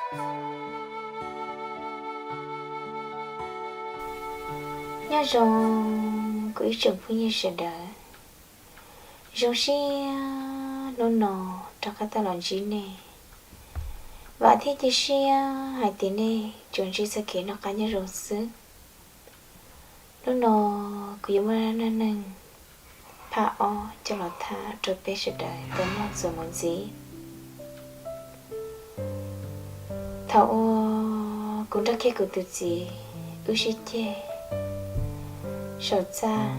Nyob zoo kuv ib tsoom phooj ywg sawv daws, zoo siab hnub no rov qab tau los ntsib nej. Vam thiab cia siab hais tias nej tsuas ntsib txoj kev noj qab nyob zoo xwb. Hnub no kuv yuav muaj dab neeg phaj ob coj los tham rau peb sawv daws tau mloog txuas mus ntxiv. Thaum uas kuv nrog kiag kuv tus txiv wb sib ceg saum txaj,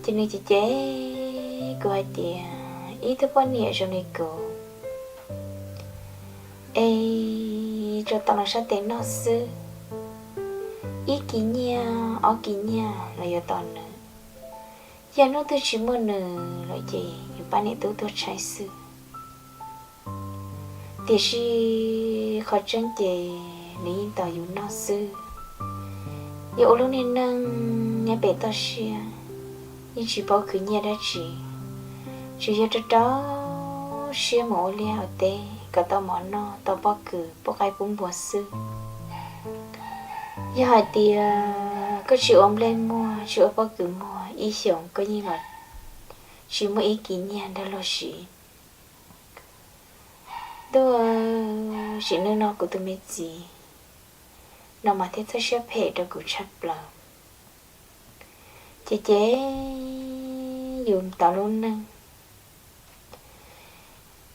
ces nws cem cem kuv hais tias ib tug poj niam zoo li kuv es tsuas tau los sab tes noj xwb, ib kis nyiaj ob kis nyiaj los yuav tos nws, yog hnub twg tsis muaj nws lawm ces yus pab niam tub tuag tshaib xwb. Tiam sis qhov tseeb ces nws yeej tos yus noj xwb. Yus ua lub niag neej nyob pem toj siab, yeej tsis paub khwv nyiaj dab tsi, tsuas yog rau rau siab mus ua liaj ua teb kom tau mov noj tau pob kws pub qaib pub npua xwb. Yog hais tias koj tsis ua nplej muag tsis ua pob kws muag ib xyoos koj yeej los tsis muaj ib kis nyiaj nrog luag siv. Ntuj, sim neej no kuv tus me txiv no mas thiaj txawj siab phem rau kuv tshaj plaws. Ces ces yus tau lub neej,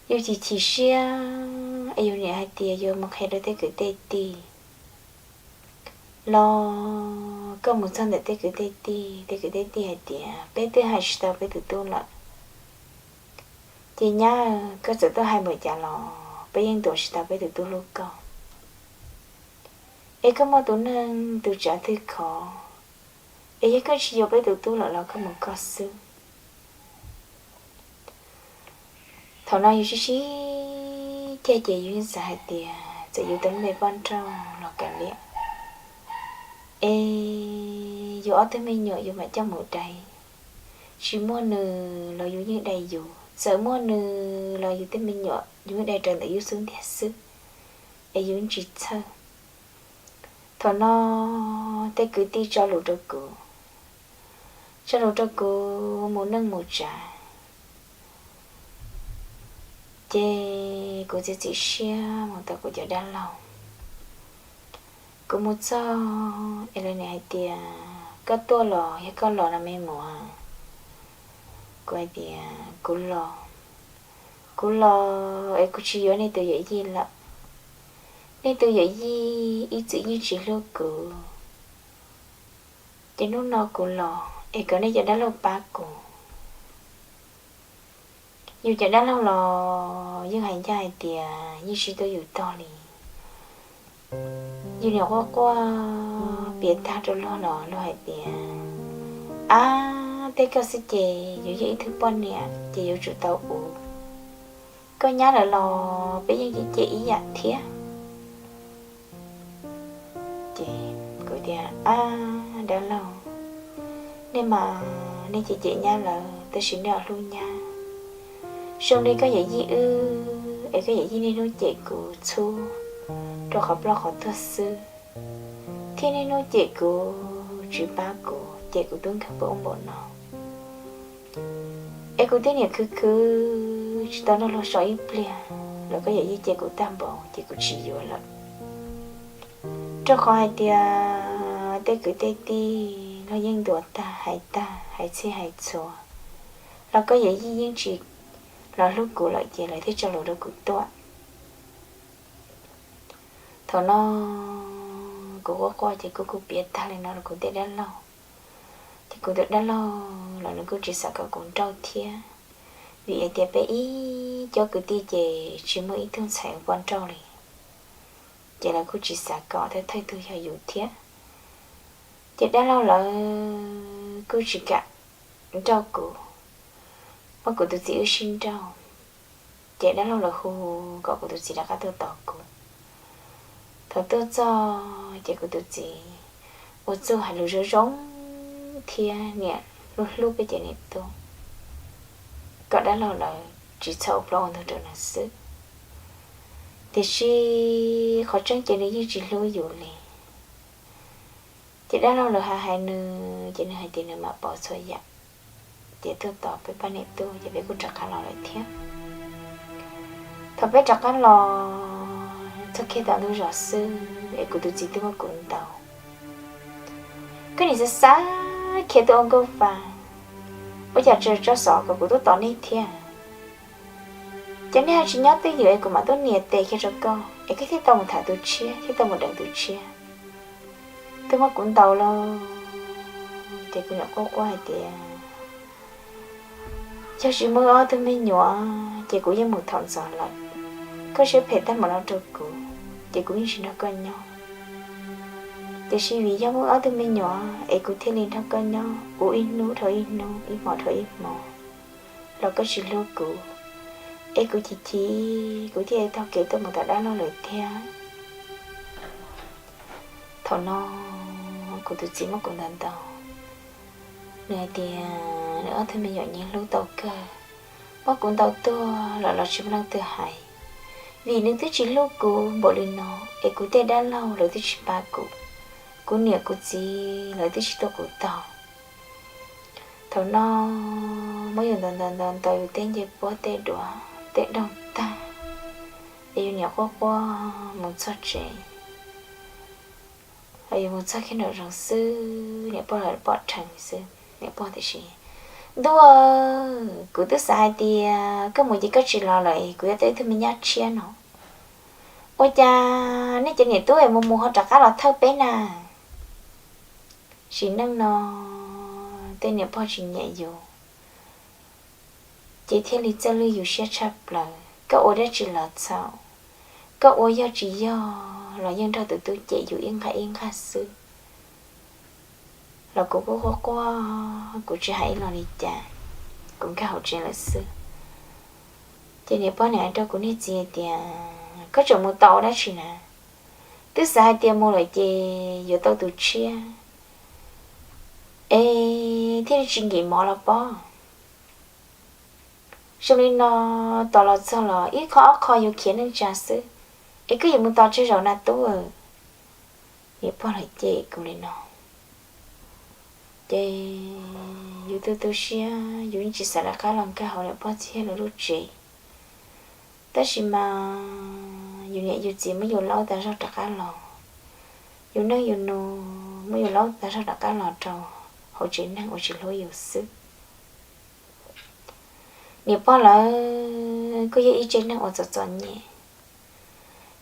yus chim chim siab es yus niam hais tias yuav mus qhia rau tej kwv tej tij los koj mus txog ntawm tej kwv tej tij, tej kwv tej tij hais tias peb twb hais tsis tau peb tus tub lawm. Ces nyab, koj txawm tuaj hais npaum cas los peb yeej ntuas tsis tau peb tus tub hlub koj. Es koj muaj tus neeg tus tsav twg khov, es yog koj tsis yuav peb tus tub lawm los koj mus koj xwb. Thaum no yus sib sib ceg ces yus yeej xav hais tias txawm yus tau lub npe poj nrauj los kav liam, es yus ob tug me nyuam yus mam coj mus dai. Tsis muaj nws los yus yeej dai yus, txawm muaj nws los yus tej me nyuam yus yeej dai raws ntawm yus xub ntiag xwb, es yus tsis txhawj. Thaum no tej kwv tij tso lus rau kuv, tso lus rau kuv mus neej mus tsav, ces kuv txiav txim siab mus tau kuv cov dab laug. Kuv mus txog es lawv niam hais tias koj tuaj los yog koj los no me muam? Kuv hais tias kuv los, kuv los es kuv tsis yuav nej tus yawm yij lawm. Nej tus yawm yij ib txwm yeej tsis hlub kuv, ces hnub no kuv los es kom nej cov dab laug pab kuv. Yus cov dab laug los yeej hais ncaj hais tias yeej tsis tuaj yus tog li. Yus niam quaj quaj piav tag rau luag los luag hais tias, ab, tej koj xwb ces yus yog ib tug poj niam ces yuav tsum tau ua. Koj nyab lawv los peb yeej cem cem ib yam thiab. Ces kuv tias, ab, dab laug, nej mas nej cem cem nyab lawv tab sis nej ho hlub nyab. Zoo li koj yawm yij wb es koj yawm yij niaj hnub cem kuv txhub rau qhov ploj qhov tuag xwb, thiab niaj hnub cem kuv tsis pab kuv, cem kuv tub nkeeg npaum ub npaum no. Es kuv tej niam khwv khwv tsis tau nrog luag so ib pliag los koj yawm yij cem kuv tag npaum ces kuv tsis yuav lawm. Rau qhov hais tias tej kwv tej tij luag yeej ntuas tag hais tag hais txhij hais txhua, los koj yawm yij yeej tsis los hlub kuv lawm ces lawv thiaj tso lus rau kuv tuaj. Thaum no kuv quaj quaj ces kuv kuj piav tag li no rau kuv tej dab laug. Ces kuv tus dab laug los nws kuj tsis xav kom kuv nrauj thiab, vim hais tias peb ib cov kwv tij ces tsis muaj ib tug ntxhais ua poj nrauj li. Ces lawv kuj tsis xav kom thawj thawj tug yog yus thiab. Ces dab laug lawv kuj tsis kam nrauj kuv, muab kuv tus txiv wb sib nrauj. Ces dab laug lawv hu kom kuv tus txiv rov qab tuaj tos kuv. Thaum tuaj txog ces kuv tus txiv ua txuj hais lus zoo zoo thiab niam hlub hlub peb cov niam tub, kom dab laug lawv tsis txhob ua plaub ua ntug rau nws xwb. Tiam sis qhov tseeb ces nws yeej tsis hlub yus li. Ces dab laug lawv hais hais nws ces nws hais tias nws mam pauv txhua yam, ces tuaj tos peb pab niam tuaj ces peb kuj rov qab los lawm thiab. Thaum peb rov qab los txog kiag tom ntug zos xwb es kuv tus txiv twb muab kuv ntaus. Koj niam xav xav khiav tuaj ua nkauj fa, ua cas tseem tso xov kom kuv tuaj tos nej thiab? Ces nej ho tsis nyob twj ywm es kuv mam tuaj nias tes kiag rau koj es koj thiaj tau mus tham tus tshiab, thiaj tau mus deev tus tshiab. Twb muab kuv ntaus lawm. Ces kuv niam quaj quaj hais tias, yog tsis muaj ob tug me nyuam ces kuv yeej mus thaum ntxov lawm. Koj siab phem tag mus no rau kuv, ces kuv yeej tsis nrog koj nyob. Tiam sis vim yog muaj ob tug me nyuam es kuv thiaj li nrog koj nyob ua ib hnub dhau ib hnub, ib hmo dhau ib hmo, los koj tsis hlub kuv, es kuv chim chim kuv thiaj taug kev tuaj mus tom dab laug lawm thiab. Thaum no kuv tus txiv muab kuv ntaus ntaus, nws hais tias nws ob tug me nyuam nyias hlub tau kawg, muab kuv ntaus tuag los los tsis muaj leej twg hais, vim nws twb tsis hlub kuv npaum li no, es kuv tej dab laug lawv twb tsis pab kuv, kuv niam kuv txiv lawv twb tsis tuaj kuv tog. Thaum no muab yus ntaus ntaus ntaus ntaus yus tej ncej puab tej duav tej doog tag, es yus niam quaj quaj mus txog tsev. Yus mus txog kiag nraum zoov xwb niam pog lawv pom dheev xwb, niam pog tiam sis, ntuj, kuv twb xav hais tias koj mus ces koj tsis los lawm es kuv yuav tau ib tug me nyab tshiab no, ua cas nej cov niam tub es mus mus ho rov qab los thawj peb na? Sim neej no tej niam pog tsis nyiam yus, ces thiaj li txawj lwj yus siab tshaj plaws. Koj ua dab tsi los txhaum, koj ua yog tsis yog los yeej nrog tus tub cem yus ib nqag ib nqag xwb. Los kuv kuj quaj quaj, kuv tsis hais ib lo li cas, kuv nkag hauv tsev lawm xwb. Ces niam pog nim hais rau kuv niag txiv tias, koj tseem mus tos ua dab tsi na? Twb xav hais tias mus lawm ces yuav tau tus tshiab es thiaj li tsis nkim mov los pob. Zoo li no, tos los txog los ib qho ob qho yuav khiav neej tsa xwb, es koj yuav mus tos tsawg zaus na tub? Niam pog lawv cem kuv li no, ces yus tu tu siab, yus yeej tsis xav rov qab los nkag hauv niam pog txiv lawv lub tsev. Tab sis mas yus niam yus txiv muab yus laub tas zog rov qab los, yus neej yus nus muab yus laub tas zog rov qab los rau hauv tsev neeg uas tsis hlub yus xwb. Niam pog lawv kuj yog ib tsev neeg uas txom txom nyem,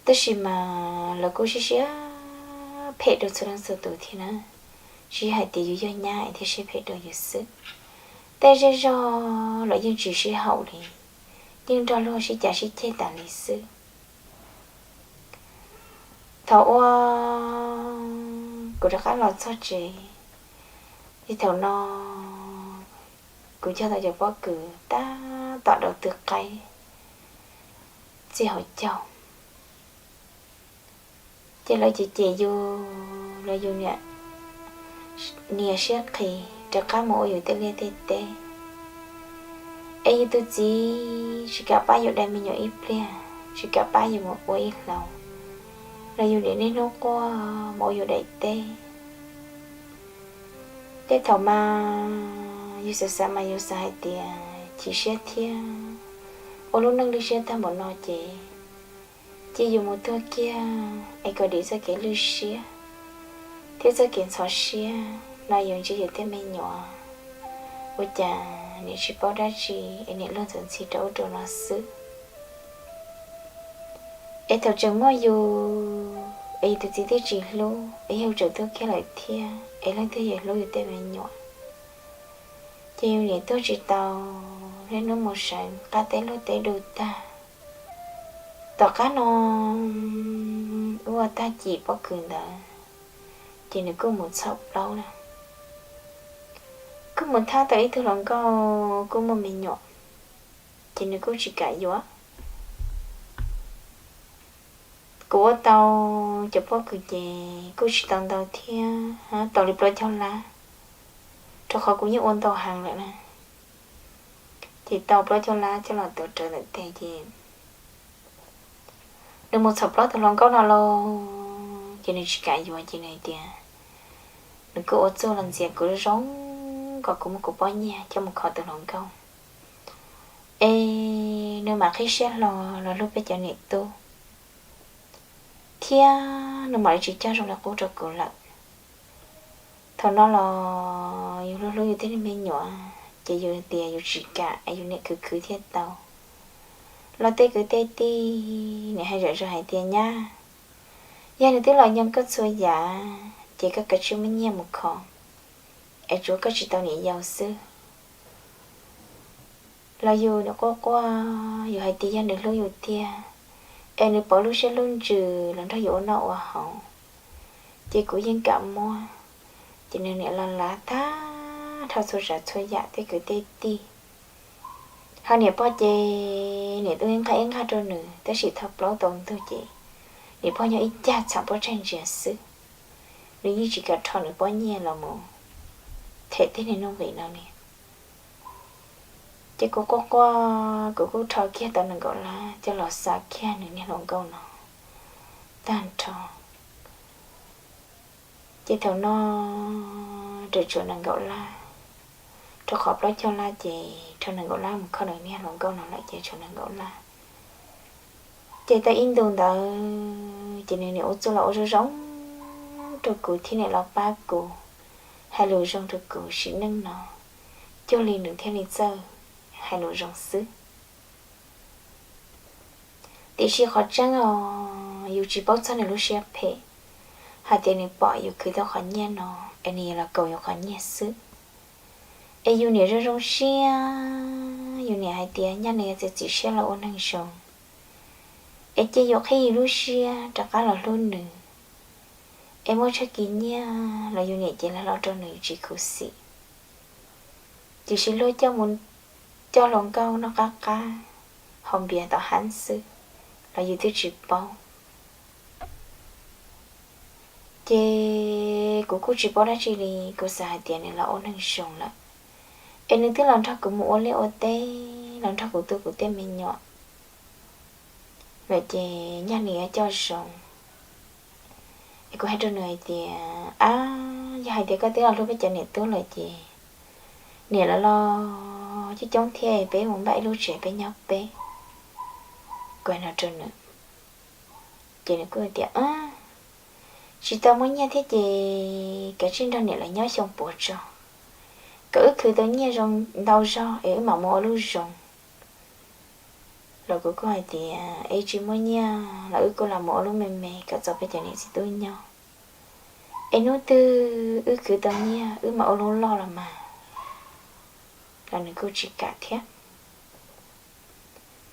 tab sis mas lawv kuj siab siab phem rau txhua leej txhua tus thiab na. Tsis hais tias yus yog nyab es thiaj siab phem rau yus xwb, tej zej zog los yeej tsis sib haum li, yeej nrog luag sib cav sib ceg tas li xwb. Thaum uas kuv rov qab los txog tsev, ces thaum no kuv cog tau cov pob kws tab tom dau tw qaib txij hauv caug, ces lawv cem cem yus los yus niam nias siab qhis rov qab mus ua yus tej liaj tej teb. Es yus tus txiv tsis kam pab yus dai me nyuam ib pliag, tsis kam pab yus mus ua ib hlau, los yus niam niaj hnub quaj mus ua yus daim teb. Tej thaum mas yus xav xav mas yus xav hais tias chim siab thiab, ua lub neej lwj siab tag npaum no ces cia yus mus tuag kiag es kom dim txoj kev lwj siab thiab txoj kev ntxhov siab no yus ntsib yus tej me nyuam, ua cas niam tsis paub dab tsi es niam luag ntxhi rau ub rau no xwb. Es thaum tseem muaj yus es yus tus txiv twb tsis hlub es yus tseem tuag kiag lawm thiab es leej twg yuav hlub yus tej me nyuam? Ces yus niam tuag tsis tau, niaj hnub mus sawv qab teb luag teb du tag. Tom qab no ua tag cim pob kws ntawd, ces nws kuj mus txhaum plaub na, kuj mus thab tau ib tug hluas nkauj kuj muaj me nyuam, ces nws kuj tsis kam yuav. Kuv ua tau cov pob kws ces kuj tsis tau ntau thiab, tau li plaub caug lab, rau qhov kuv yeej ua ntau heev lawm na. Ces tau plaub caug lab coj los tuav rawv ntawm tes ces Nws mus txhom plaub tus hluas nkauj no los ces nws tsis kam yuav, ces nws tias nws kuj ua txuj los ntxias kuv zoo zoo kom kuv muab kuv pob nyiaj coj mus kho tus hluas nkauj, es nws mam qhib siab hlo los hlub peb cov niam tub, thiab nws mam li tsis coj zoo li qub rau kuv lawm. Thaum no los yus hlub hlub yus tej me nyuam, ces yus tias yus tsis kam es yus niam khwv khwv thiaj tau. Los tej kwv tej tij nim hais zom zaws hais tias nyab, yog nws twb los nyob koj txhua yam ces koj kav tsij muab nyiaj mus kho, es tsuav koj tsis tau niam yau xwb. Los yus nim quaj quaj, yus hais tias yog nws hlub yus tiag, es nws pauv lub siab lub ntsws los nrog yus ua noj ua haus, ces kuv yeej kam muab. Ces nws niam los lav tag nrho txhua tsav txhua yam tej kwv tej tij. Ho niam pog ces niam tub ib nqag ib nqag rau nws, tab sis thaum plaub tau ntug ces niam pog nyob ib cag txham pob tsaig ntsia xwb, nws yeej tsis kam rho nws pob nyiaj los mus them tej niag nuj nqis no li. Ces kuv quaj quaj, kuv kuj rho kiag tau nees nkaum lab coj los xa kiag nws niag hluas nkauj no tag nrho. Ces thaum no tseem tshuav nees nkaum lab, rau qhov plaub caug lab ces rho nees nkaum lab mus kho nws niag hluas nkauj no lawm ces tshuav nees nkaum lab. Ces tau ib ntus ntawd ces nws niam ua txuj los ua zoo zoo rau kuv thiab niam los pab kuv, hais lus zoo rau kuv sim neej no, cuag li nws thiaj li txawj hais lus zoo xwb. Tiam sis qhov tseeb os, yus tsis paub txog nws lub siab phem, hais tias nws pom yus khwv tau qhov nyiaj no, es nws yuav los kaus yus qhov nyiaj xwb. Es yus niam zoo zoo siab, yus niam hais tias nyaj nws yuav txiav txim siab los ua neeg zoo, es cia yus qhib yus lub siab rov qab los hlub nws, es muaj tshaj kis nyiaj los yus niam ces los lo rau nws tsis khuv xim. Tiam sis luag coj mus coj hluas nkauj noj qab qab, haus npias tom hab xwb, los yus twb tsis paub. Ces kuv kuj tsis paub dab tsi li, kuv xav hais tias nws los ua neeg zoo lawm, es nws twb los nrog kuv mus ua liaj ua teb, los nrog kuv tu kuv tej me nyuam lawm, ces nyaj nws yuav coj zoo. Es kuv hais rau nws hais tias, ab, yog hais tias koj twb los hlub peb cov niam tub lawm ces niam lawv los coob coob thiab, peb mus npaj ib lub tsev peb nyob peb. Kuv hais no rau nws, ces nws kuj tias, tsis tau muaj nyiaj thiab ces kav tsij nrog niam lawv nyob xyoo puav tso, kom wb khwv tau nyiaj zoo ntau zog es wb mam mus ua lub zoo. Los kuv kuj hais tias, es tsis muaj nyiaj los wb kuj los mus ua lub me me kom txaus peb cov niam txiv tub nyob, es hnub twg wb khwv tau nyiaj wb mam ua lub loj los mas. Los nws kuj tsis kam thiab.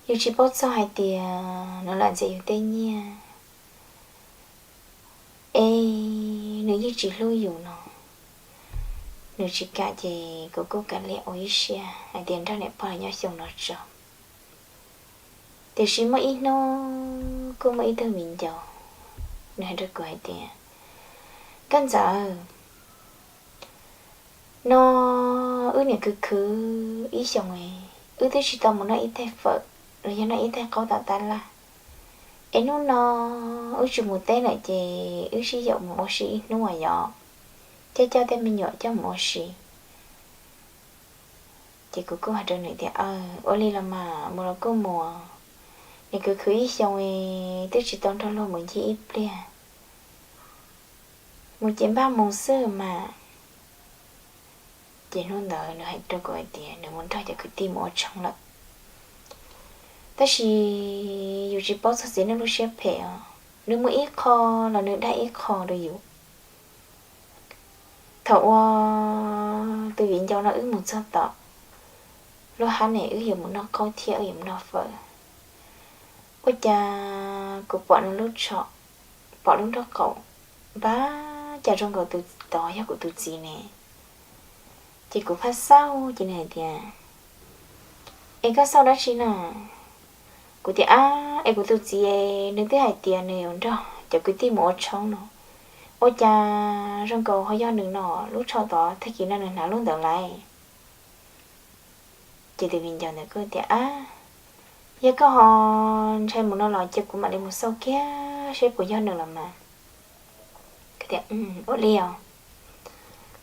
Yus tsis paub txog hais tias nws lam ntxias yus tej nyiaj, es nws yeej tsis hlub yus no, nws tsis kam ces kuv kuj kav liam ua ib siab hais tias nrog niam pog nyob xyoo no tso. Tiam sis muaj ib hnub kuj muaj ib tug viv ncaus, nws hais rau kuv hais tias, Nkauj Ntxawm, no wb niam khwv khwv ib xyoos, wb twb tsis tau mus noj ib tais fawm los yog noj ib tais qaub tom tab laj, es hnub no wb tsis mus teb lawm ces wb sib yaum mus ua si ib hnub yom, coj coj tej me nyuam coj mus ua si. Ces kuv kuj hais rau nws tias, Aw, ua li los mas, mus los kuj mus, niam khwv khwv ib xyoos twb tsis tau nrog luag mus ncig ib pliag, mus ces npaj mus xwb mas. Ces hnub ntawd nws hais rau kuv hais tias nws mus nrog cov kwv tij mus ua tshoob lawm. Tab sis yus tsis paub txog txiv neej lub siab phem os, nws muaj ib qho los nws dag ib qho rau yus. Thaum uas tus viv ncaus no wb mus txog tom lub hab ne, wb yuav mus noj qaub thiab wb yuav mus noj fawm, ua cas kuv pom nws lub tsho, pom lub nraub qaum, npab cas zoo nkaus tus tod yog kuv tus txiv ne. Ces kuv phaj xauj ces nws hais tias, Es koj xauj dab tsi na? Kuv tias, Ab, es kuv tus txiv nws twb hais tias nws yuav nrog cov kwv tij mus ua tshoob no, ua cas zoo nkaus ho yog nws no, lub tsho tod tag kis no nws hnav lub ntawd lawm. Ces tus viv ncaus ntawd kuj tias, Ab, Yog koj ho ntshai mus no los cia kuv mam li mus xauj kiag seb puas yog nws los mas. Kuv tias, Ua li os,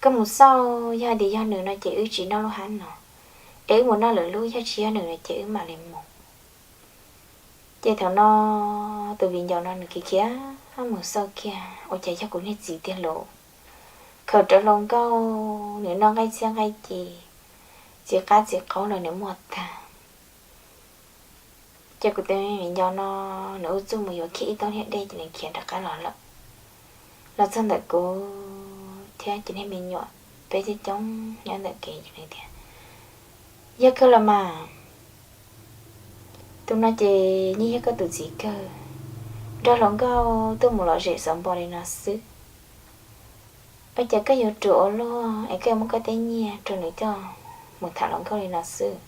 koj mus xauj, yog hais tias yog nws no ces wb tsis noj lub hab no, es wb mus noj lwm lub, yog tsis yog nws no ces wb mam li mus. Ces thaum no tus viv ncaus no nws khiav khiav mus xauj kiag, ua cas yog kuv niag txiv tiag lauj. Khaws rawv hluas nkauj, nws noj nqaij txhiab nqaij ci, txiv qab txiv qaub los nws muaj tag. Ces kuv tus viv ncaus no nws ua txuj mus yuav kiag ib tauv niag dej ces nws khiav rov qab los lawm. Los txog ntawm kuv thiab ces niag me nyuam peb coob coob nyob ntawm kev ces nws tias, Yog kawg los mas, tus no ces yeej yog koj tus txiv kawg, nrog hluas nkauj tuaj mus lom zem xauv npo li no xwb. Ua cas koj yuav ruam ua luaj es koj yuav muab koj tej nyiaj rau nws coj mus tham hluas nkauj li no xwb?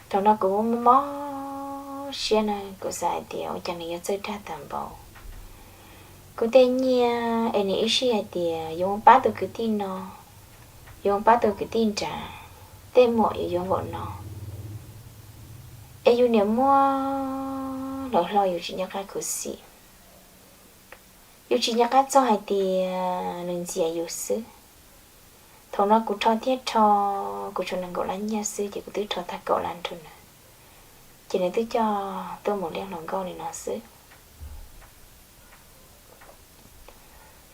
Thaum no kuv mob mob siab na, kuv xav hais tias ua cas nws yuav txawj dag tas npaum. Kuv tej nyiaj es nws ib sij hais tias yuav mus pab tus kwv tij no, yuav mus pab tus kwv tij nrad, tej muam yuav yuav npaum no, es yus niam muab lawv hlo yus tsis nco qab khuv xim. Yus tsis nco qab txog hais tias nws ntxias yus xwb. Thaum no kuv rho thiab rho, kuv tshuav nees nkaum lab nyiaj xwb ces kuv twb rho tag kaum lab rau nws, ces nws twb coj tuaj mus liaj hluas nkauj li no xwb.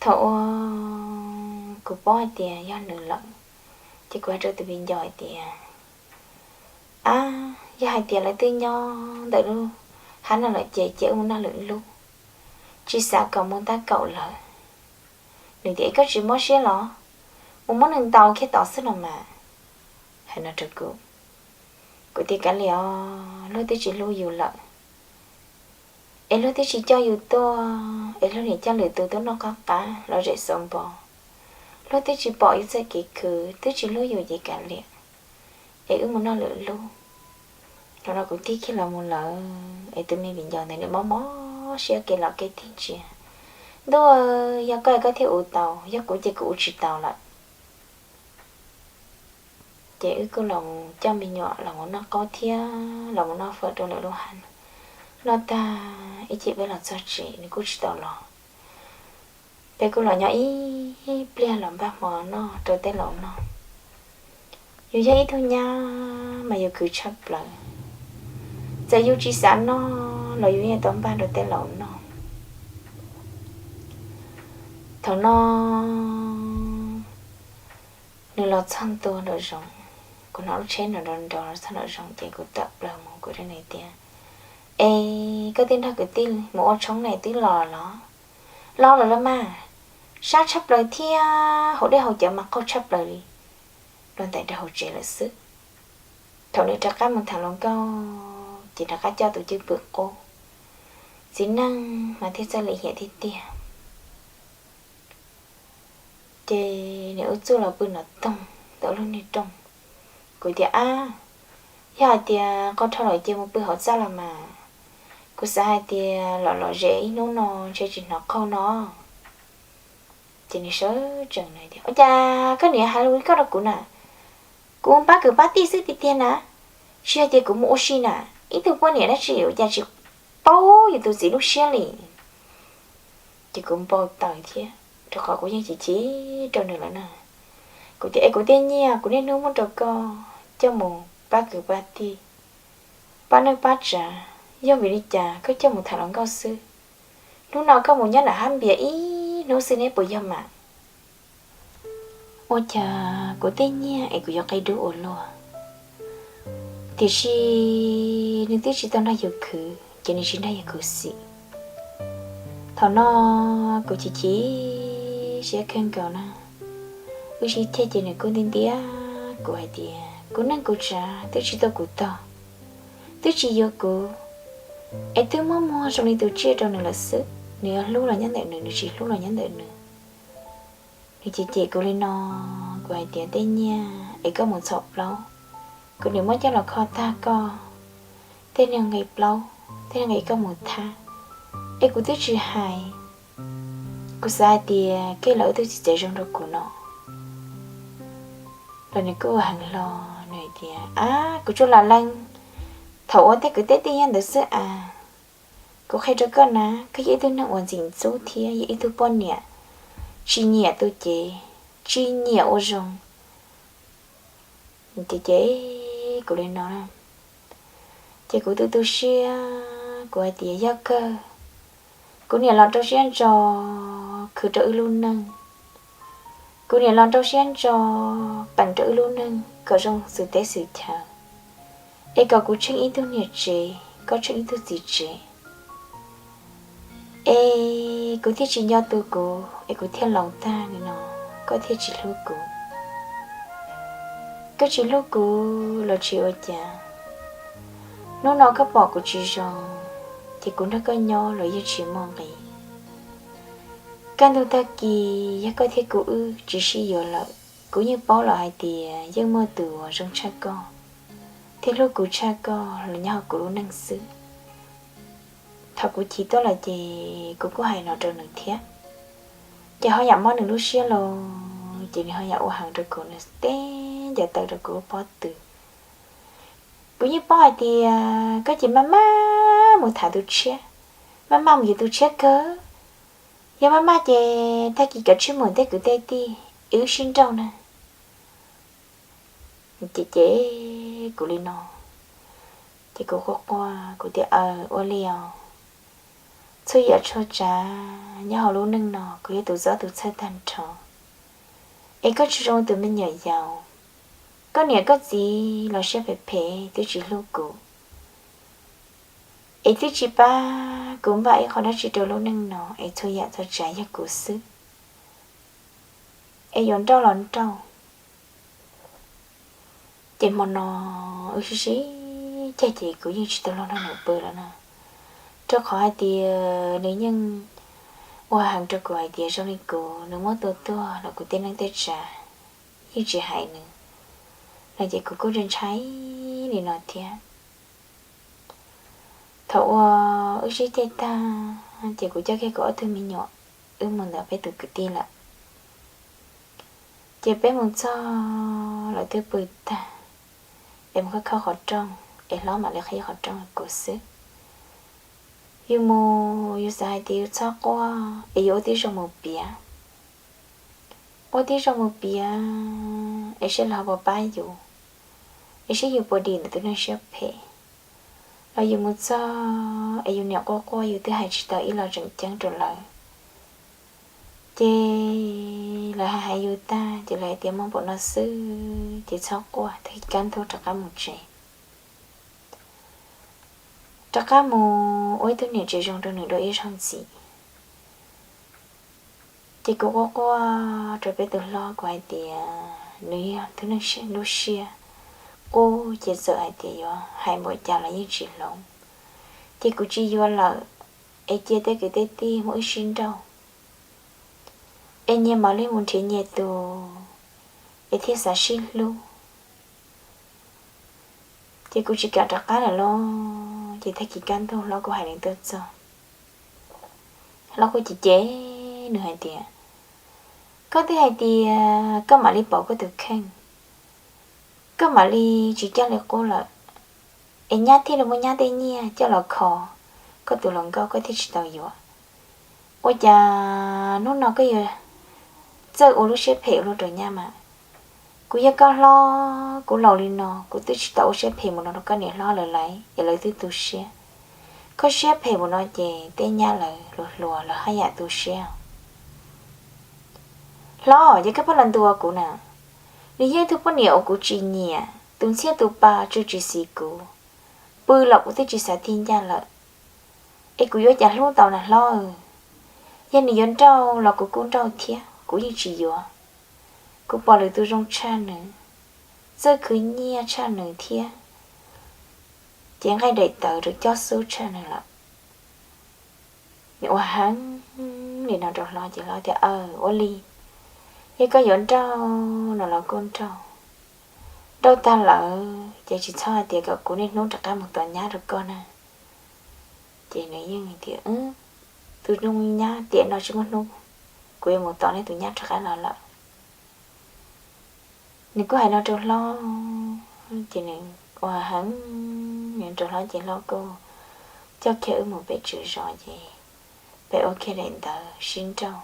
Thaum uas kuv paub hais tias yog nws lawm, ces kuv hais rau tus viv ncaus hais tias, Ab, yog hais tias lawv twb nyob ntawm lub hab no lawm ces cia wb mus noj lwm lub, tsis xav kom mus tab kaum lawm. Nws tias, Es koj tsis mob siab los? Mus muab nws ntaus kiag tod xwb los mas. Hais no rau kuv, kuv tias, Kav liam os, luag twb tsis hlub yus lawm, es luag twb tsis coj yus tuaj, es luag niam coj lwm tus tuaj noj qab qab lom zem xauv npo, luag twb tsis pom yus txoj kev khwv, twb tsis hlub yus ces kav liam, es wb mus noj lwm lub. Thaum no kuv tig kiag los mus lawm es tus me viv ncaus ntawd nws mob mob siab kev los kev tig ntsia, Ntuj, yog koj es koj thiaj ua tau, yog kuv ces kuv ua tsis tau lawm. Ces wb kuj los coj me nyuam los mus noj qaub thiab los mus noj fawm rau lawv lub hab. Noj tag ib chim peb los txog tsev nws kuj tsis tau los. Peb kuj los nyob ib pliag los npaj hmo noj rau tej laus noj. Yus yog ib tug nyab mas yus khwv tshaj plaws, txawm yus tsis xav noj los yus yeej tau npaj rau tej laus noj. Thaum no nws los txog ntua nraum zoov, kuv hnov lub tsheb nrov nrov nrov los txog nraum zoov ces kuv tawm plaws mus kuv rau nws tias, Es koj twb nrog kwv tij mus ua tshoob ne twb los los? Los lawm los mas, sab tshaj plaws thiab hauv dej hauv cawv mas qaug tshaj plaws li, los ntais rau hauv tsev lawm xwb. Thaum nws rov qab mus tham hluas nkauj ces rov qab coj tus cwj pwm qub, txiv neej mas thiaj txawj lim hiam tiag tiag. Ces nws ua txuj los pw nrov toog ntawm lub niag rooj. Kuv tias, Ab, yog hais tias qaug dhau lawm ces mus pw hauv txaj los mas, kuv xav hais tias los lom zem ib hnub no ntshe tsis hnov qaug no. Ces nws sawv tsees tias, Ua cas koj niam hais lus li koj rau kuv na? Kuv pab kwv pab tij xwb tiag tiag na, tsis hais tias kuv mus ua si na. Ib tug poj niam dab tsi ua cas tsis paub yus tus txiv lub siab li? Ces kuv npau taws thiab, rau qhov kuv yeej chim chim rau nws lawm na. Kuv tias, Es kuv tej nyiaj kuv niaj hnub muab rau koj coj mus pab kwv pab tij, pab neej pab tsav, yog vim li cas koj coj mus tham hluas nkauj xwb? Hnub no koj mus nyob nram hab npias ib hnub xwb neb puas yog mas? Ua cas kuv tej nyiaj es kuv yuav qia dub ua luaj? Tiam sis nws twb tsis tau nrog yus khwv ces nws tsis nrog yus khuv xim. Thaum no kuv chim chim siab kawg nkaus na. Wb sib ceg ces nws kuj ntiab ntiab kuv hais tias kuv neej kuv tsav twb tsis tuaj kuv tog, twb tsis yuav kuv, es twb muab muag zoo li tus tsiaj rau nws lawm xwb. Nws yuav hlub los nyob ntawm nws, nws tsis hlub los nyob ntawm nws. Nws cem cem kuv li no, kuv hais tias tej nyiaj es koj mus txhom plaub, kuv niam muab coj los kho tag koj tej niag nqi plaub, tej niag nqi koj mus thab, es kuv twb tsis hais. Kuv xav hais tias kej los wb twb tsis txav zoo rau kuv no. Los nws kuj heev hlo, nws hais tias, Ab, kuv tsuas lam lees Thaum ua tej kwv tej tij nyob ntawd xwb as, kuv qhia rau koj na, koj yog ib tug neeg uas ntxim ntxub thiab yog ib tug poj niam tsis nyiam tu cev, tsis nyiam ua zoo. Ces, ces kuv li no, ces kuv tu tu siab, kuv hais tias yog kawg, kuv niam los rau siab ntso khwv rau wb lub neej, kuv niam los rau siab ntso peem rau wb lub neej kom zoo xws teb xws chaw, es kom kuv tsheej ib tug niam tsev, koj tsheej ib tug txiv tsev, es kuv thiaj tsis nco tu kuv, es kuv thiaj laus tag li no, koj thiaj tsis hlub kuv. Koj tsis hlub kuv los tsis ua cas, hnub no koj pom kuv tsis zoo, ces kuv nrog koj nyob los yeej tsis muaj nqis. Kaj ntug tag kis yog koj thiab kuv wb tsis sib yuav lawm, kuv yeej paub lawm hais tias yeej muaj tus uas zoo tshaj koj thiab hlub kuv tshaj koj los nyob hauv kuv lub neej xwb. Thaum kuv chim tuaj lawm ces kuv kuj hais no rau nws thiab, ces ho yam mob nws lub siab los ces nws ho yam ua heev rau kuv, nws teb ncaws taw rau kuv lub pob tw. Kuv yeej paub hais tias koj ces maj maj mus tham tus tshiab, maj maj mus yuav tus tshiab kawg. Yog maj maj ces tag kis kav tsij mus tej kwv tej tij es wb sib nrauj na. Ces, ces kuv li no, ces kuv quaj quaj kuv tias aw, ua li os, txhua yam txhua tsav nyob hauv lub neej no kuv yog tus txob tus txhawj tag nrho, es koj tsis zoo tus me nyuam yaus, koj niam koj txiv los siab phem phem twb tsis hlub kuv, es twb tsis pab kuv npaj ib qho dab tsi rau lub neej no, es txhua yam txhua tsav yog kuv xwb, es yuav nrauj los nrauj. Ces hmo no wb sib sib ceg ces kuv yeej tsis tau los nrog nws pw lawm na, rau qhov hais tias nws yeej ua heev rau kuv hais tias zoo li kuv nws muab tua tuag los kuv tej neej tej tsav yeej tsis hais nws no, ces kuv kuj ntshai li no thiab. Thaum uas wb sib ceg tag ces kuv coj kiag kuv ob tug me nyuam wb mus ntawm peb tus kwv tij lawm. Ces peb mus txog lawv twb pw tag, es mus khawb khawb qhov rooj, es hlob mam li qhib qhov rooj rau kuv xwb. Yus mus yus xav hais tias yus txhob quaj es yus ua tib zoo mus piav, ua tib zoo mus piav es saib lawv ho puas pab yus, es saib yus puas dim ntawm tus neeg siab phem. Los yus mus txog es yus niam quaj quaj yus twb hais tsis tau ib lo tseem ceeb rau lawv, ces lawv hais hais yus tag ces lawv hais tias muaj npaum no xwb ces txhob quaj, tag kis kaj ntug rov qab mus tsev. Rov qab mus ua ib tug niam tsev zoo rau nws dua ib zaug ntxiv. Ces kuv quaj quaj rau peb tus hlob, kuv hais tias nws yog tus neeg siab, lub siab qub ces txawm hais tias yuav hais npaum cas los yeej tsis hloov, ces kuv tsis yuav lawm, es cia tej kwv tej tij muab wb sib nrauj, es nyias mam li mus nrhiav nyias tus, es thiaj xav sib hlub. Ces kuv tsis kam rov qab lawm lauj. Ces tag kis kaj ntug hlob kuj hais nws tuaj txog, hlob kuj cem cem nws hais tias, koj twb hais tias koj mam li pauv koj tus kheej, koj mam li tsis coj li qub lawm, es nyab thiaj li muaj nyab tej nyiaj coj los kho koj tus hluas nkauj, koj thiaj tsis tau yuav. Ua cas hnub no koj yuav txawj ua lub siab phem ua luaj rau nyab mas? Kuv yog koj hlob, kuv laus li no kuv twb tsis tau ua siab phem mus no rau koj niam hlob lawv laiv es lawv twb tu siab. Koj siab phem mus no ces tej nyab lawv hluas hluas lawv haj yam tu siab. Hlob, yog koj pheej los ntuas kuv na, nws yeej ib tug poj niam uas kuv tsis nyiam, tus ntxhiab tus pa tsuj tsis xis kuv, pw los kuv twb tsis xav tig ncaj lawm, es kuv yuav cas hlub tau na hlob? Yog nws yuav nrauj los kuv kuj nrauj thiab, kuv yeej tsis yuav. Kuv pom lwm tus zoo tshaj nws, txawj khwv nyiaj tshaj nws thiab, ces nqaij daim tawv rau cob xub tshaj nws lawm. Nws ua heev li no rau hlob ces hlob tias, aw, ua li, yog koj yuav nrauj no los kuj nrauj. Nrauj tag lawm ces tsis txhob hais tias kom kuv niaj hnub rov qab mus tos nyab rau koj na. Ces nws yeej tias, tus zoo nyab tiam no tsis muaj hnub kuv yuav mus tos nej tus nyab rov qab los lawm. Nws kuj hais no rau hlob ces nws ua heev nws rau hlob ces hlob kuj coj kiag wb mus pem tswv zos ces peb ua kiag daim ntawv sib nrauj.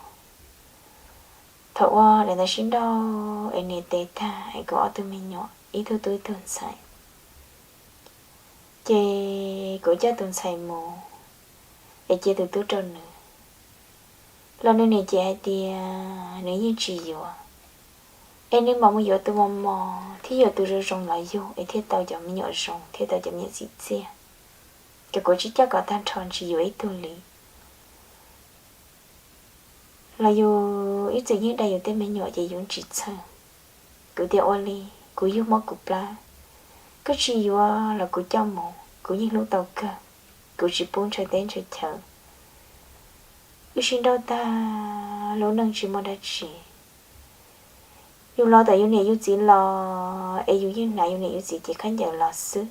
Thaum ua daim ntawv sib nrauj es nias tes tag es kuv ob tug me nyuam ib tug tub ib tug ntxhais, ces kuv coj tus ntxhais mus es cia tus tub rau nws. Los nws niam ces hais tias nws yeej tsis yuav, es nws mam mus yuav tus mos mos thiab yuav tus zoo zoo los yug es thiaj tau cov me nyuam zoo thiab tau cov me nyuam txim txiaj, ces kuv tsis coj kom tag nrho tsis yuav ib tug li. Los yus ib txwm yeej dai yus tej me nyuam ces yus tsis txhawj. Kuv tias ua li, kuv yug muab kuv plab, koj tsis yuav los kuv coj mus, kuv yeej hlub tau kawg, kuv tsis pub ntshaw teb ntshaw chaw. Wb sib nrauj tag lub neej tsis muaj dab tsi. Yus los tom yus niam yus txiv los es yus yeej hnav yus niam yus txiv cev khaub ncaws los xwb.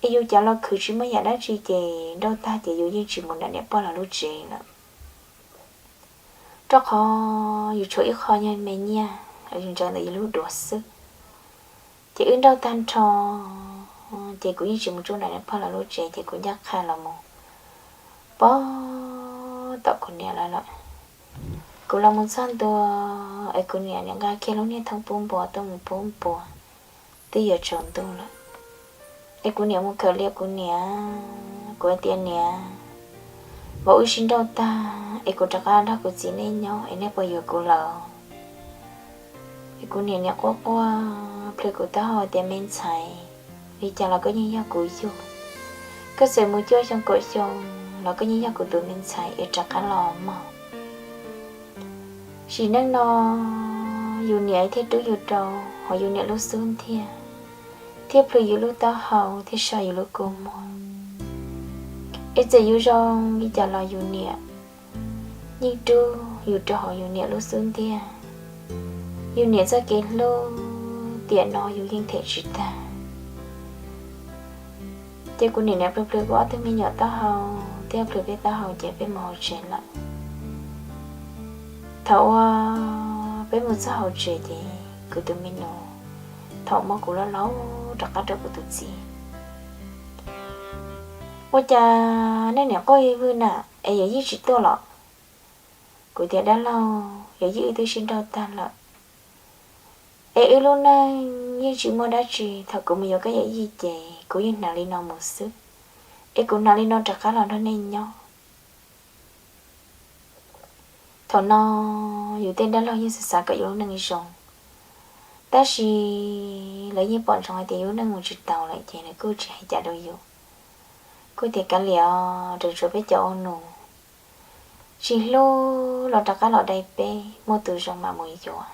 Es yus cov los khwv tsis muaj yam dab tsi ces nrauj tag ces yus yeej tsis mus nram niam pog los lub tsev lawm, rau qhov yus tshuav ib qho nyuag me nyiaj ntsaws ntawm yus lub duav xwb. Ces wb nrauj tag nrho ces kuv yeej tsis mus tsuj nram niam pog los lub tsev ces kuv ncaj qha los mus pog tom kuv niam lawv lawm. Kuv los mus txog ntua es kuv niam niam nqa kiag lub niag thoob pub npua tuaj mus pub npua, twb yuav tsaus ntuj lawm. Es kuv niam mus kawm liam kuv niam, kuv tias niam, vauv wb sib nrauj tag es kuv rov qab nrog kuv txiv nej nyob es nej puas yuav kuv lawm? Es kuv niam niam quaj quaj plhws kuv taub hau tias me ntxhais, li cas los koj yeej yog kuv yug, koj txawm mus cuaj xyoo kaum xyoo los koj yeej yog kuv tus me ntxhais es rov qab los mog. Sim neej no yus niam thiaj rub yus rau hauv yus niam lub xub ntiag, thiaj plhws yus lub taub hau thiab so yus lub kua muag. Es txawm yus zoo li cas los yus niam yeej rub yus rau hauv yus niam lub xub ntiag. Yus niam txoj kev hlub tiam no yus yeej them tsis tag. Ces kuv niam niam plhws plhws kuv ob tug me nyuam taub hau thiab plhws peb taub hau ces peb mus hauv tsev lawm. Thaum uas peb mus txog hauv tsev ces kuv tus me nus thaum muab kuv loj laug rov qab rau kuv tus txiv. Ua cas nej niam quaj vwj na, es yawm yij tsis tuaj los? Kuv tias dab laug, yawm yij wb twb sib nrauj tag lawm, es wb lub neej yeej tsis muaj dab tsi. Thaum kuv mus yuav koj yawm yij ces kuv yeej hnav li no mus xwb, es kuv hnav li no rov qab los nrog nej nyob. Thaum no yus tej dab laug yeej xav xav kom yus lub neej zoo, tab sis lawv yeej pom ntsoov hais tias yus lub neej mus tsis taus lawm ces lawv kuj tsis hais cas rau yus. Kuj tias kav liam, tsuas tsuav peb cov ua nus tsis hlub los rov qab los dai peb, muaj tus zoo mam mus yuav.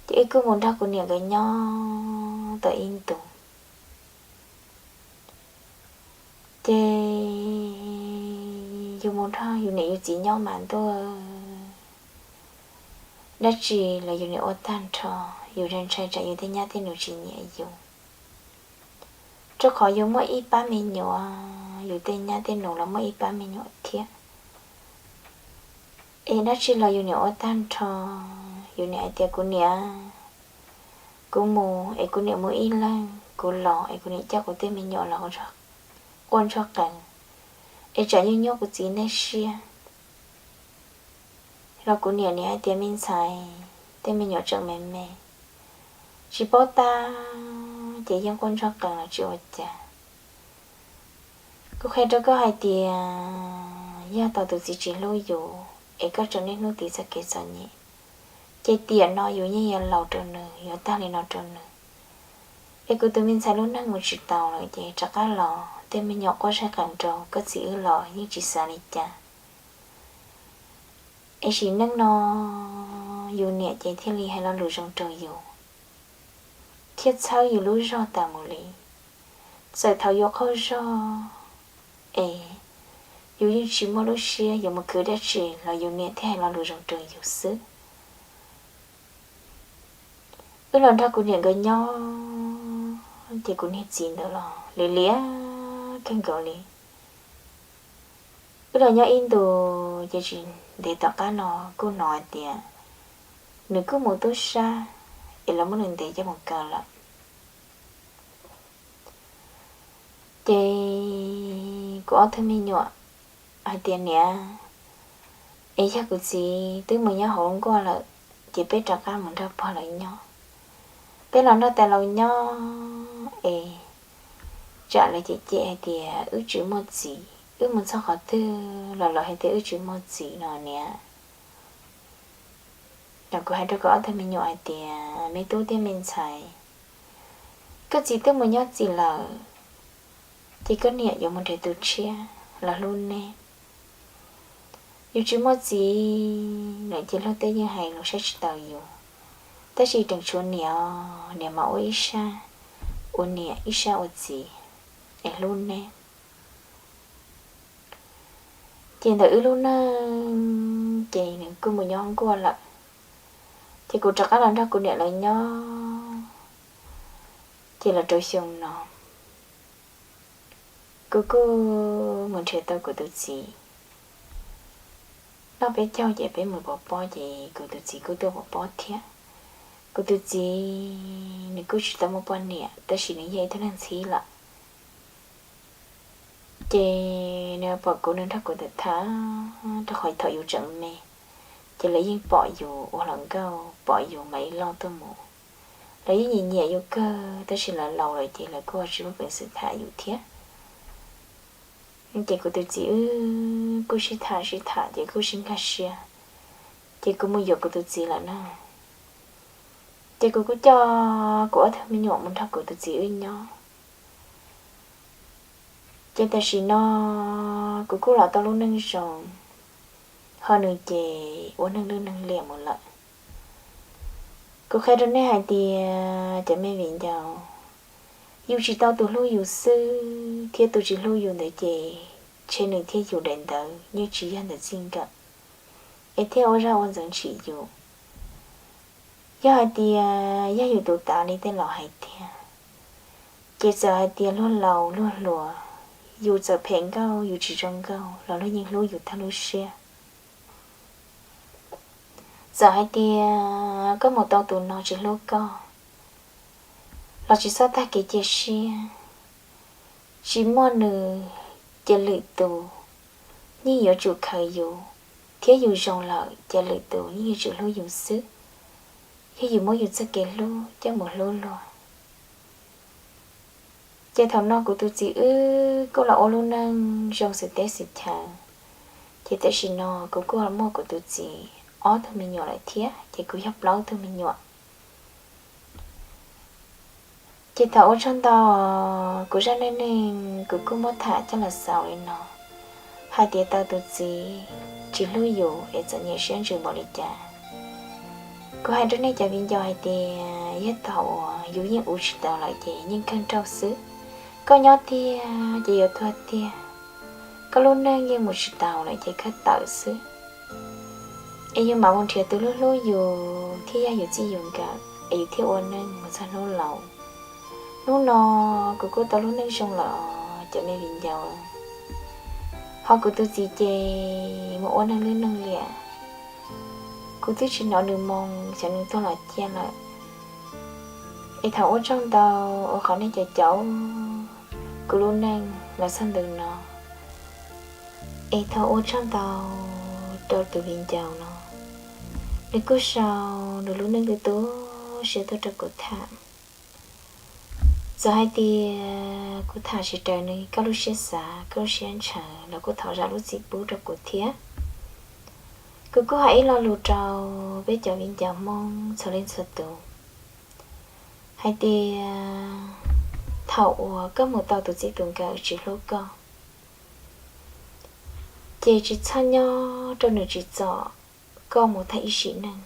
Ces wb kuj mus nrog kuv niam nkawd nyob tau ib ntus. Ces yus mus nrog yus niam yus txiv nyob mas ntuj, dab tsi los yus niam ua tag nrho, yus ntshai tsam yus tej nyab tej nus tsis nyiam yus. Rau qhov yus muaj ib pab me nyuam, yus tej nyab tej nus los muaj ib pab me nyuam thiab. Es dab tsi los yus niam ua tag nrho, yus niam hais tias kuv niam, kuv mus es kuv niam mus ib leeg, kuv los es kuv niam coj kuv tej me nyuam los quaj ntsuag qees, es tsam yus nyuaj kuv txiv nej siab. Los kuv niam niam hais tias me ntxhais, tej me nyuam tseem me me, tsis paub tab ces yeej quaj ntsuag qees los tsis ua cas. Kuv qhia rau koj hais tias yog tau tus txiv tsis hlub yus es koj tseem niaj hnub tiv txoj kev txom nyem, ces tiam no yus yeej yuav laus rau nws, yuav tag li no rau nws. Es kuv tus me ntxhais lub neej mus tsis taus lawm ces rov qab los, tej me nyuam quaj ntsuag qees rau koj txiv wb los yeej tsis xav li cas. Es sim neej no yus niam ces thiaj li hais lo lus zoo rau yus, thiaj txhawb yus lub zog tas mus li. Txawm thaum yus qaug zog es yus yeej tsis muaj lub siab yuav mus khwv dab tsi los yus niam thiaj hais lo lus zoo rau yus xwb. Wb los nrog kuv niam nkawd nyob ces kuv niag txiv ntawd los lim liam kawg nkaus li. Wb los nyob ib ntus ces tsis ntev tom qab no kuj hnov hais tias nws kuj mus tub sab es lawv muab nws ntes coj mus kaw lawm. Ces kuv ob tug me nyuam hais tias, Niam, es yog kuv txiv twb mus nyob hauv nkuaj lawm, ces peb rov qab mus nrog pog lawv nyob. Peb los nrog tais laus nyob es tsam lawv cem cem hais tias wb tsis muaj txiv, wb mus txog qhov twg los lawv hais tias wb tsis muaj txiv no niam. Kuv hais rau kuv ob tug me nyuam hais tias, Me tub thiab me ntxhais, koj txiv twb mus nyob txim lawm, ces koj niam yuav mus nrhiav tus tshiab los hlub neb. Yus tsis muaj txiv lawm ces luag tej yeej hais lus saib tsis taus yus, tab sis tseem tshuav niam, niam mas ua ib sab ua niam ib sab ua txiv es hlub neb. Ces ntawm wb lub neej ces nws kuj mus nyob nkuaj lawm, ces kuv rov qab los nrog kuv niam lawv nyob. Ces los rau xyoo no kuv kuj mus nrhiav tau kuv tus txiv. Noj peb caug ces peb mus pov pob, ces kuv tus txiv kuj tuaj pov pob thiab. Kuv tus txiv nws kuj tsis tau muaj poj niam, tab sis nws yog ib tug neeg ntxhib lawm. Ces nws pom kuv, nws nrog kuv tham tham, rau qhov thaum yus tseem me, ces lawv yeej pom yus ua hluas nkauj, pom yus mam li loj tuaj mus. Lawv yeej nyiam nyiam yus kawg, tab sis lawv laus lawm ces lawv kuj tsis muaj peev xwm tham yus thiab. Ces kuv tus txiv wb kuj sib tham sib tham ces kuj sib nkag siab, ces kuv mus yuav kuv tus txiv lawm na. Ces kuv kuj coj kuv ob tug me nyuam mus nrog kuv tus txiv wb nyob. Ces tam sim no kuv kuj los tau lub neej zoo, ho nws ces ua neeg lwj neeg liam mus lawm. Kuv qhia rau nej hais tias cov me viv ncaus, yus tsis tau tus hlub yus xwb thiab tus tsis hlub yus ntawd ces ntshe nws thiab yus daim ntawv yeej tsis yog ntawm txij nkawm, es thiaj ua zaj ua ntxeev tsim yus. Yog hais tias yog yus tus tav li tej laus hais tiag, ces txawm hais tias luag laus luag hluas, yus txawm phem nkauj yus tsis zoo nkauj los luag yeej hlub yus tag lub siab. Txawm hais tias koj mus tau tus no tsis hlub koj los tsis txhob tag kev cia siab. Tsis muaj nws ces lwm tus yeej yuav tsum khaws yus, thiab yus zoo lawm ces lwm tus yeej yuav tsum hlub yus xwb. Yog yus muab yus txoj kev hlub coj mus hlub luag. Ces thaum no kuv tus txiv wb kuj los ua lub neej zoo xwm teb xwm chaw. Ces tam sim no kuv kuj muaj kuv tus txiv ob tug me nyuam lawm thiab, ces kuv yog plaub tug me nyuam. Ces thaum ua tsaug ntau, kuv zaj neej neeg kuv kuj muab tham coj los xaus li no, hais tias tau tus txiv tsis hlub yus es txom nyem siab ntsws npaum li cas. Kuv hais rau nej cov viv ncaus hais tias yog thaum uas yus yeej ua tsis tau lawm ces yeej kawg nrauj xwb. Koj nyob tiag ces yuav tuag tiag, koj lub neej yeej mus tsis taus lawm ces kawg tawm xwb. Es yus mam mus nrhiav tus hlub hlub yus thiab yog yus txij yus nkawm es yus thiaj ua neej mus txog hnub laus. Hnub no kuv kuj tau lub neej zoo lawm os cov me viv ncaus, ho kuv tus txiv ces mus ua neeg lwj neeg liam. Kuv twb tsis hnov nws moo xyov nws tuag los ciaj lawm. Es thov ua tsaug ntau ua qhov nej cov caum kuv lub neej los txog ntu no. Es thov ua tsaug ntau rau tus viv ncaus no, nws kuj sau nws lub neej tu tu siab tuaj rau kuv tham. Txawm hais tias kuv tham tsis raws nws koj lub siab xav koj lub siab ntshaw los kuj thov zam lub txim pub rau kuv thiab. Kuv kuj hais ib lo lus rau peb cov viv ncaus Hmoob txhua leej txhua tus hais tias thaum uas koj mus tau tus txij tus nkawm tsis hlub koj, ces tsis txhob nyob rau nws tsim txom koj mus tag ib sim neej.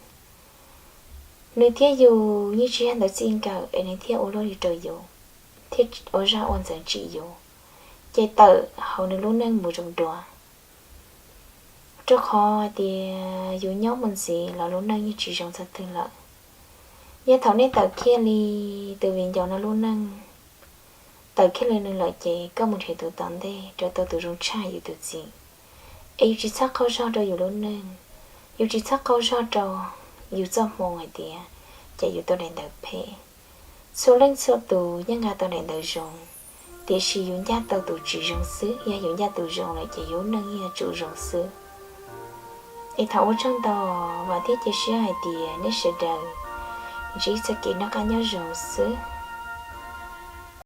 Nws thiab yus yeej tsis yog ntawd txij nkawm es nws thiaj ua luaj li rau yus, thiab ua zaj ua ntxeev tsim yus, ces tawm hauv nws lub neej mus zoo dua. Rau qhov hais tias yus nyob mus ntxiv los lub neej yeej tsis zoo txog twg lawm. Yog thaum nej tawm kiag li tus viv ncaus no lub neej, tawm kiag li nws lawm ces koj mus nrhiav tus tom ntej rau tau tus zoo tshaj yus tus txiv. Es yus tsis txhob qaug zog rau yus lub neej, yus tsis txhob qaug zog rau yus txoj hmoo hais tias ces yus tau daim ntawv phem. Txhua leej txhua tus yeej nqa tau daim ntawv zoo, Tiam sis yus ncaj tau tus tsis zoo xwb, yog yus ncaj tus zoo lawm ces yus lub neej yeej yuav tsum zoo xwb. Es thaum ua tsaug ntau, vam thiab cia siab hais tias nej sawv daws ntsib txoj kev noj qab nyob zoo xwb.